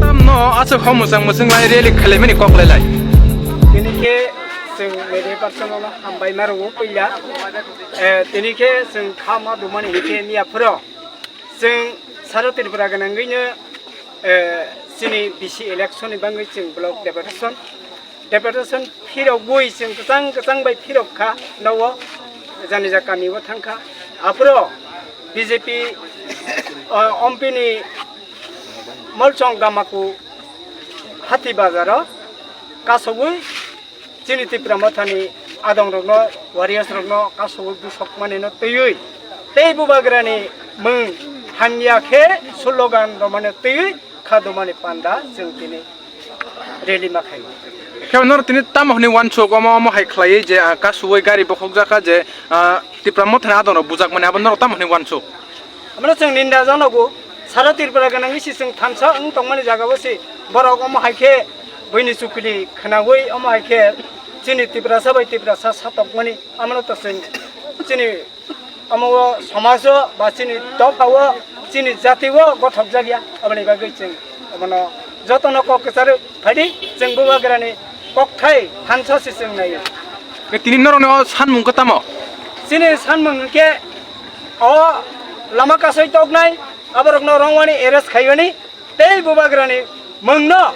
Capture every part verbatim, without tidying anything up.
Tamno aswk hom mwchang mwchang lai rally khwlaimani kok lai lai. Tini khe chwng media person no hambai ma rwo puila. Eh, tini khe chwng kha ma dumani hinkhe miya phuro. Chwng sara Tripura gwnangwino, eh, chini B C election ni bagwi chwng block deputation, deputation phirogwi chwng kwchang kwchang bai phirok kha nogo, jani ja kami o thang kha. Aphuru B J P, o, M P ni Molchong Gamaku Hati Bazar o kasogwi chini Tipra Mothani adongrokno, warriors rokno kasugwi busokmanino twiwi tei Bubagrani mwng hamya khe slogan romano twiwi kha dumani panda chwng tini rally ma khaio. Khe norok tini tamo hwnwi uansuk, omo, omo hai khlaiwi je, ah, kasugwi gari bokhokjak kha je, ah, Tipra Mothani adongrok bujakmani, abo norok tamo hwnwi uansuk? Abono chwng ninda janogo, sara Tripura gwnangwi se chwng thansa wng tongmani jagao se borok omo hai khe buini chukli khwnawi omo hai khe chini Tiprasa bai Tiprasa satokmani, abono to chwng chini omo o somajo ba chini dophao chini jatio gothokjakya, aboni bagwi chwng abono jotono kok kwcharo phaidi chwng Bubagrani kokthai thansa se chwng naio. Tini norokni o sanmung khe tamo? Chini sanmung hwnkhe o lama kasai toknai, aborokno rongwani arrest khaiyoni tei Bubagrani mwngno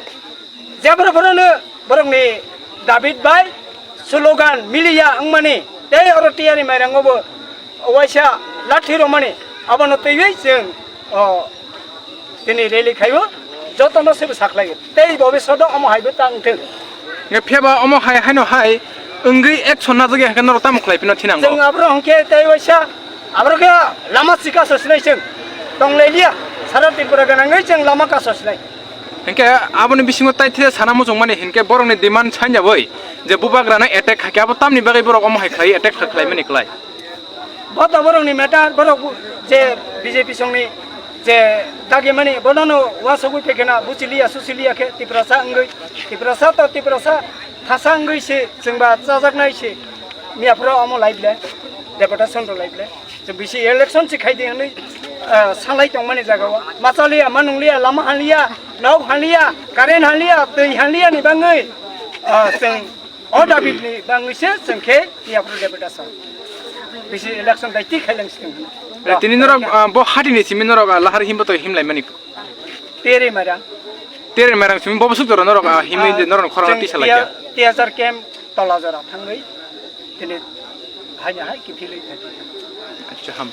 jebra phorono borokni David bai slogan miliya wngmani tei oro tiyari mairango bo waisa lathi romani, abono twiwi chwng o tini rally khaibo, jotono sebo sakhlai tei bobishoto omo haibo ta wngthwng. Nge phiyaba omo hai haino hai wngwi action najagya hwnkhe norok tamo khlai phino thinango? Chwng abro hwnkhe tei waisa Aboro khe lama sika sosinai chwng. Tonglailiya, sara Tripura ganangwi chwng lama ka sosinai. Hinkhe aboni bisingo taithe sana muchungmani hinkhe borokni demand sanyawi je bubagrano attack khaikhe abo tamni bagwi borok omo hai khlai attack khlaimani klai. Bo to borokni matter, borok bu-, je B J P songni je dagimani bonono wasogwi phekhena buchiliya susiliya khe Tiprasa wngwi, Tiprasa to Tiprasa thasa wngwi se chwngba chajaknai se miyaphoro omo laible, deputation rw laible. Chwng bisi election se khaidi hwnwi, ah, salai tongmani jagao. Machaliya, manungliya, lama haliya, nok haliya, current haliya, twi haliya ni bangwi, ah, chwng o David ni bangwi se chwng khe yaphuru deputation. Bisi election dai ti khailang sing. Eh, tini norok, ah, bo hati ni simi norok, ah, lahar himbo to himlai mani. Tere Mairang. Tere Mairang simi bo suk jora norok, ah, himwi de norok khorang tisa lai. Tiya, Tiya Jar camp tola jora thangwi. Tini haina hai kiphilwi thangwi. Acha ham.